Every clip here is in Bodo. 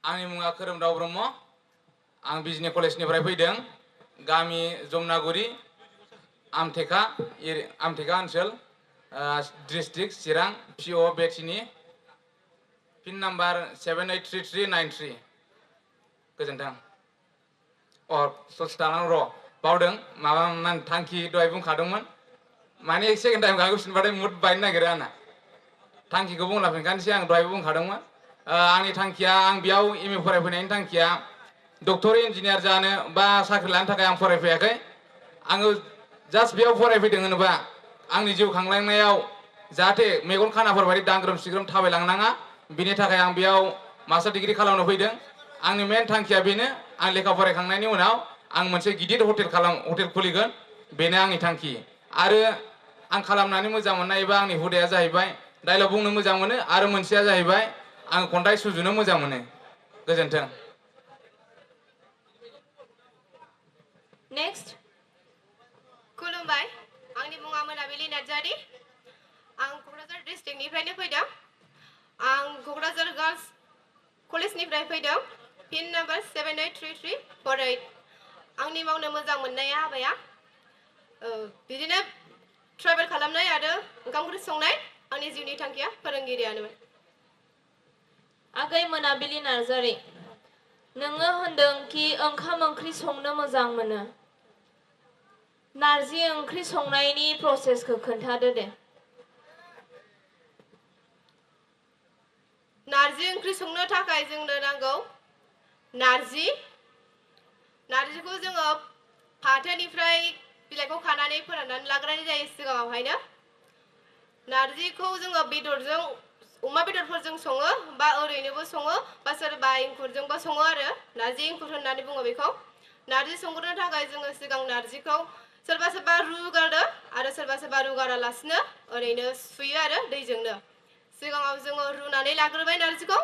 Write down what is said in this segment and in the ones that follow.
आंनि मुङा खोरोमदाव ब्रह्म आं बिजनि कलेजनिफ्राय फैदों गामि जमनागुरि आमथेखा ओनसोल डिस्ट्रिक्ट चिरां पिअ बेटिनि पिन नाम्बार 783393 गोजोन्थों ससे थानानै र' बावदों माबा थांखि दहाय बुंखादोंमोन माने एक सेकेन्ड टाइम गायगौफिनबाथाय मुड बायनो नागिरो आंना थांखिखौ बुंलाफिनखानोसै आं दहायबो बुंखादोंमोन आंनि थांखिया आं बेयाव एम ए फरायफैनायनि थांखिया डक्टर इन्जिनियार जानो बा साख्रि लानो थाखाय आं फरायफैयाखै आङो जास्ट बेयाव फरायफैदों होनोबा आंनि जिउ खांलांनायाव जाहाथे मेगन खानाफोर बायदि दांग्रोम सिग्रोम थाबायलांनाङा बिनि थाखाय आं बेयाव मास्टार डिग्री खालामनो फैदों आंनि मेन थांखिया बेनो आं लेखा फरायखांनायनि उनाव आं मोनसे गिदिर हटेल खुलिगोन बेनो आंनि थांखि आरो आं खालामनानै मोजां मोननाय एबा आंनि हुदाया जाहैबाय डायलग बुंनो मोजां मोनो आरो मोनसेया जाहैबाय आं खन्थाइ सुजुनो मोजां मोनो गोजोन्थों नेक्स्ट खुलुमबाय आंनि मुङा मोनाबिलि नार्जारी आं क'क्राझार डिस्ट्रिक्टनिफ्रायनो फैदों आं क'क्राझार गार्ल्स कलेजनिफ्राय फैदों पिन नाम्बार 783348 आंनि मावनो मोजां मोननाया हाबाया बिदिनो ट्रेभेल खालामनाय आरो ओंखाम ओंख्रि संनाय आंनि जिउनि थांखिया फोरोंगिरियानोमोन आगै मोनाबिलि नार्जारी नोङो होनदों कि ओंखाम ओंख्रि संनो मोजां मोनो नारजि ओंख्रि संनायनि प्रसेसखौ खोन्थादो दे नारजि ओंख्रि संनो थाखाय जोंनो नांगौ नारजिखौ जोङो फाथोनिफ्राय बिलाइखौ खानानै फोराननानै लाग्रोनाय जायो सिगाङावहायनो नारजिखौ जोङो बेदरजों अमा बेदरफोरजों सङो बा ओरैनोबो सङो बा सोरबा एंखुरजोंबो सङो आरो नारजि एंखुर होननानै बुङो बेखौ नारजि संग्रोनो थाखाय जोङो सिगां नारजिखौ सोरबा सोरबा रुगारो आरो सोरबा सोरबा रुगारालासिनो ओरैनो सुयो आरो दैजोंनो सिगाङाव जोङो रुनानै लाग्रोबाय नारजिखौ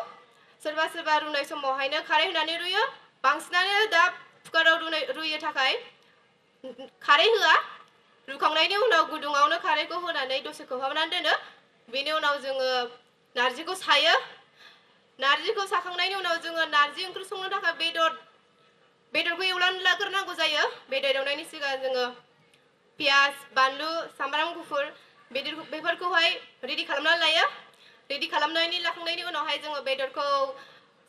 सोरबा सोरबा रुनाय समावहायनो खारै होनानै रुयो बांसिनानो दा कुकाराव रुयो थाखाय खारै होआ रुखांनायनि उनाव गुदुङावनो खारैखौ होनानै दसे खोबहाबनानै दोनो बेनि उनाव जोङो नारजिखौ सायो नारजिखौ साखांनायनि उनाव जोङो नारजि ओंख्रि संनो थाखाय बेदरखौ एवनानै लाग्रोनांगौ जायो बेदर एवनायनि सिगां जोङो पियास बानलु सामब्राम गुफुर बेफोरखौहाय रेडि खालामनानै लायो रेडि खालामनानै लाखांनायनि उनावहाय जोङो बेदरखौ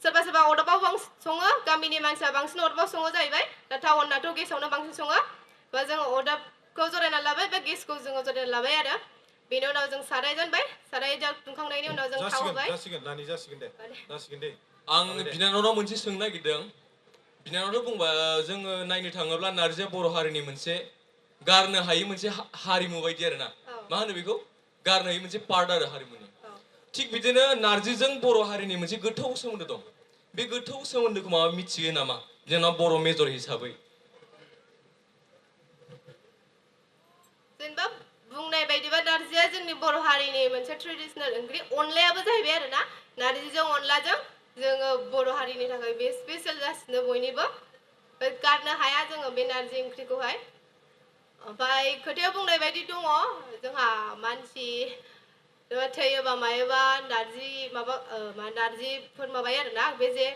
सोरबा सोरबा अरदाबाव सङो गामिनि मानसिया बांसिन अरदाबाव सङो जाहैबाय दा टाउननाथ' गेसावनो बांसिन सङो बा जोङो अरदाबखौ जरायना लाबाय बा गेसखौ जोङो जरायना लाबाय आरो बेनि उनाव जों साराय जानबाय साराय दुंखांनायनि उनाव जों थाव होबाय जासिगोन दे आं बिनानावनाव मोनसे सोंनो नागिरदों बिनानावथ' बुंबा जोङो नायनो थाङोब्ला नारजिया बर' हारिनि मोनसे गारनो हायै मोनसे हारिमु बायदि आरो ना मा होनो बेखौ गारनो हायै मोनसे पार्ट आरो हारिमुनि थिग बिदिनो नारजिजों बर' हारिनि मोनसे गोथौ सोमोन्दो दं बे गोथौ सोमोन्दोखौ माबा मिथियो नामा जोंना बर' मेजर हिसाबै जेनेबा बुंनाय बायदिबा नारजिया जोंनि बर' हारिनि मोनसे ट्रेडिशनेल ओंख्रि अनलायाबो जाहैबाय आरो ना नारजिजों अनलाजों जोङो बर' हारिनि थाखाय बे स्पेशल जासिनो बयनिबो गारनो हाया जोङो बे नारजि ओंख्रिखौहाय ओमफ्राय खोथायाव बुंनाय बायदि दङ जोंहा मानसि थैयोबा मायोबा नारजिफोर माबायो आरोना बे जे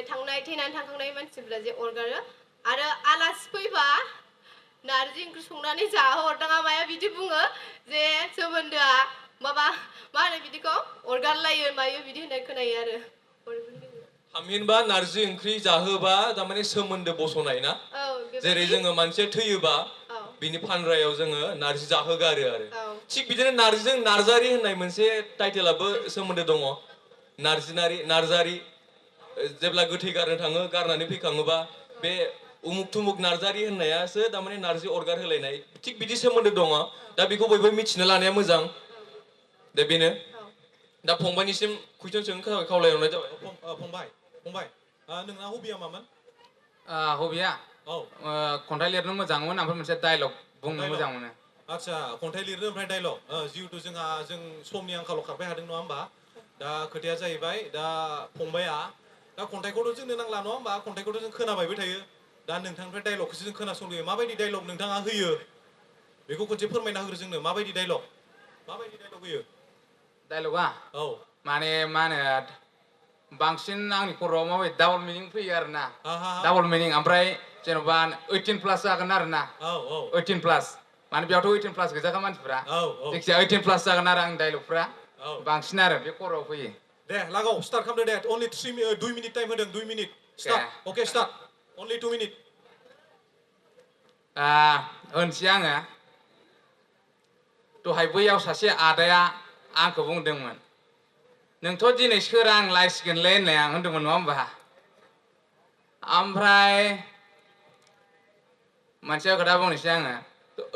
थैनानै थांखांनाय मानसिफ्रा जे अरगारो आरो आलासि फैबा नारजि ओंख्रि संनानै जाहोहरनाङा माया बिदि बुङो जे सोमोन्दोआ माबा मा होनो बिदिखौ अरगारलायो मायो बिदि होननाय खोनायो आरो थामहिनबा नारजि ओंख्रि जाहोबा थारमाने सोमोन्दो बसनाय ना जेरै जोङो मानसिया थैयोबा बिनि फानरायाव जोङो नारजि जाहोगारो आरो थिग बिदिनो नारजिजों नार्जारी होननाय मोनसे टाइटेलाबो सोमोन्दो दङ नार्जारी जेब्ला गोथै गारनो थाङो गारनानै फैखाङोबा बे उमुक थुमुक नार्जारी होननायासो थारमाने नारजि अरगार होलायनाय थिग बिदि सोमोन्दो दङ दा बेखौ बयबो मिथिनो लानाया मोजां दा बेनो दा फंबायनिसिम कुइसन सोंनो थाखाय खावलायहरनाय जाबाय फंबाय नोंना हबिया मामोन हबिया खन्थाइ लिरनो मोजां मोनो ओमफ्राय मोनसे डायलग बुंनो मोजां मोनो आच्छा खन्थाइ लिरनो ओमफ्राय डायलग जिहेतु जों समनि आंखालाव खारबाय हादों नङा होमबा दा खोथाया जाहैबाय दा फंबाया दा खन्थाइखौथ' जोंनो नांला नङा होमबा खन्थाइखौथ' जों खोनाबायबो थायो दा नोंथांनिफ्राय डायलगखौसो जों खोनासंलुयो माबायदि डायलग नोंथाङा होयो बेखौ खनसे फोरमायना होग्रो जोंनो माबायदि डायलग होयो डायलगा औ माने मा होनो बांसिन आंनि खर'आव माबायदि डाबल मिनिं फैयो आरो ना आहा डाबल मिनिं ओमफ्राय जेन'बा 18 प्लास जागोन आरो ना औ 18 प्लास माने बेयावथ' 18 प्लास गोजाखा मानसिफ्रा औ जायखिजाया 18 प्लास जागोन आरो आंनि डायलगफ्रा औ बांसिन आरो बे खर'आव फैयो दे लागाव स्टार्ट खालामदो दे only 2 मिनिट टाइम होदों 2 minute start okay start only 2 minute होनसै आङो दहाय बैयाव सासे आदाया आंखौ बुंदोंमोन नोंथ' दिनै सोरां लायसिगोनलै होननाय आं होनदोंमोन नङा होमबा ओमफ्राय मोनसे खोथा बुंनोसै आङो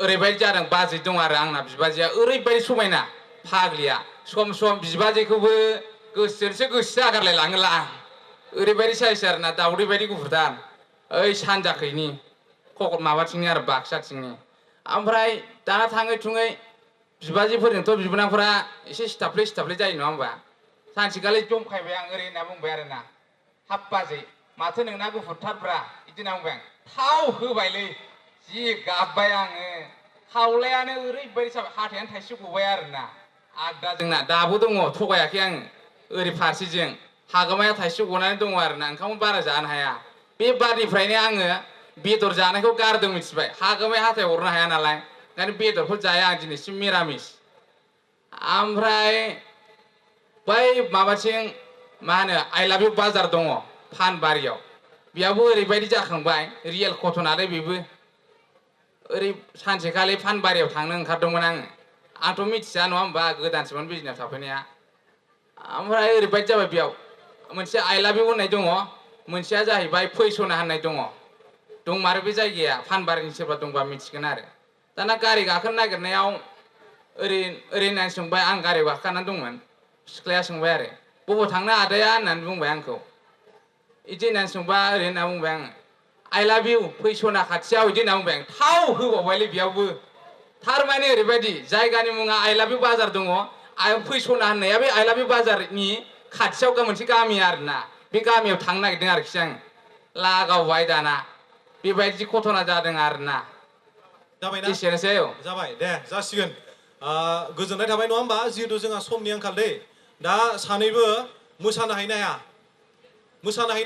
ओरैबायदि जादों बाजै दं आरो आंना बिबाजैया ओरैबायदि समायना फाग्लिया सम सम बिबाजैखौबो गोसोसो गोसो जागारलाय लाङोला आं ओरैबायदि साइस आरो ना दावदै बायदि गुफुरदार ओइ सानजाखैनि माबाथिंनि आरो बाक्साथिंनि ओमफ्राय दाना थाङै थुङै बिबाजैफोरजोंथ' बिबोनांफोरा एसे सिथाफ्ले जायो नङा होमबा सानसेखालि जमखायबाय आं ओरै होनना बुंबाय आरो ना हाब बाजै माथो नोंना गुफुरथारब्रा बिदि होनना बुंबाय आं थाव होबायलै जि गाबबाय आङो खावलायानो ओरैबायदि जाबाय हाथायानो थाइसे गबाय आरो ना आगदा जोंना दाबो दङ थगायाखै आङो ओरै फारसेजों हागोमाया थाइसे गनानै दङ आरो ना ओंखामखौ बारा जानो हाया बे बारनिफ्रायनो आङो बेदर जानायखौ गारदों मिथिबाय हागोमाया हाथाय हरनो हाया नालाय ओंखायनो बेदरखौ जाया आं दिनैसिम मिरामिस ओमफ्राय बै माबाथिं मा होनो आइ लाभ इउ बाजार दङ फानबारियाव बेयावबो ओरैबायदि जाखांबाय रियेल घटनालै बेबो ओरै सानसेखालि फानबारियाव थांनो ओंखारदोंमोन आंथ' मिथिया नङा होमबा गोदानसोमोन बिजनेस थाफैनाया ओमफ्राय ओरैबायदि जाबाय बेयाव मोनसे आइ लाभ इउ होननाय दङ मोनसेया जाहैबाय फैसना होननाय दंमारो बे जायगाया फानबारिनि सोरबा दंबा मिथिगोन आरो दाना गारि गाखोनो नागिरनायाव ओरै होननानै सोंबाय आं गारियाव गाखोखानानै दंमोन सिख्लाया सोंबाय आरो बबाव थांनो आदाया होननानै बुंबाय आंखौ बिदि होननानै सोंबा ओरै होनना बुंबाय आङो आइ लाभ इउ फैसना खाथियाव बिदि होनना बुंबाय आं थाव होबावबायलै बेयावबो थारमाने ओरैबायदि जायगानि मुङा आइ लाभ इउ बाजार दङ फैसना होननाया बे आइ लाभ इउ बाजारनि खाथियाव मोनसे गामि आरोना बे गामियाव थांनो नागिरदों आरोखि आं लागावबाय दाना बेबायदि घटना जादों आरोना जाबायना एसेनोसै जाबाय दे जासिगोन गोजोननाय थाबाय नङा होमबा जिहेतु जोंहा समनि आंखाल दै दा सानैबो मोसानो हायो ना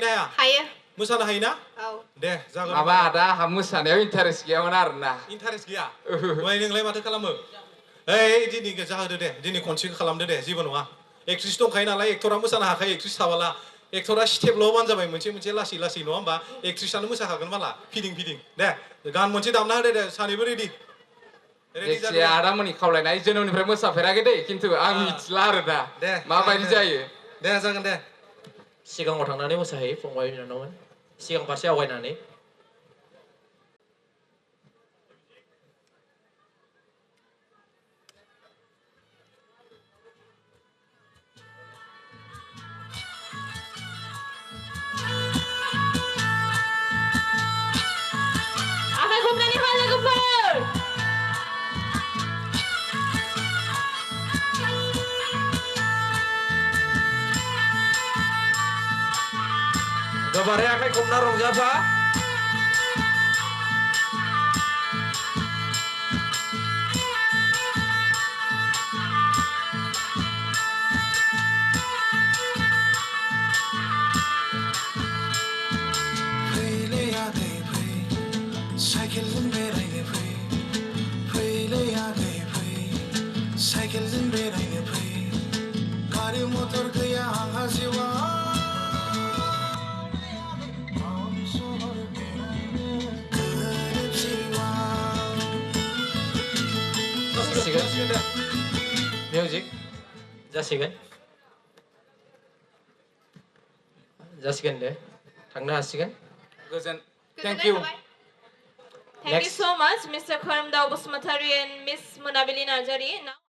हाया हायो मोसानो हायोना औ दे जागोन माबा आदा आंहा मोसानायाव इन्टारेस्ट गैयामोन आरोना इन्टारेस्ट गैया ओमफ्राय नोंलाय माथो खालामो ओइ दिनै जाहोदो दे दिनै खनसेखौ खालामदो दे जेबो नङा एक्ट्रिस दंखायो नालाय एक्टरा मोसानो हाखायो एक्ट्रिस थाबाला एक्टरा स्टेपल' होबानो जाबाय मोनसे लासै नङा होमबा एक्ट्रिसआनो मोसाखागोन माला फिदिं दे गान मोनसे दामना होदो दे सानैबो रेडि जायखिजाया आदामोननि खावलायनाय जोनोमनिफ्राय मोसाफेराखै दै खिन्थु आं मिथिला आरो दा दे माबायदि जायो दे जागोन दे सिगाङाव थांनानै मोसाहैयो फंबाय बिनानावमोन सिगां फारसे आवगायनानै आखाइ खबनानै हा लोगोफोर गोबारै आखाइ खबना रंजाफा साइकेलजों बेरायनो फै गारि मटर गैया आंहा जिउआ मिउजिक जासिगोन दे थांनो हासिगोन गोजोन Thank thank you Thank you so much, Mr. Kwrwmdao Brahma Mwnabili Narzary.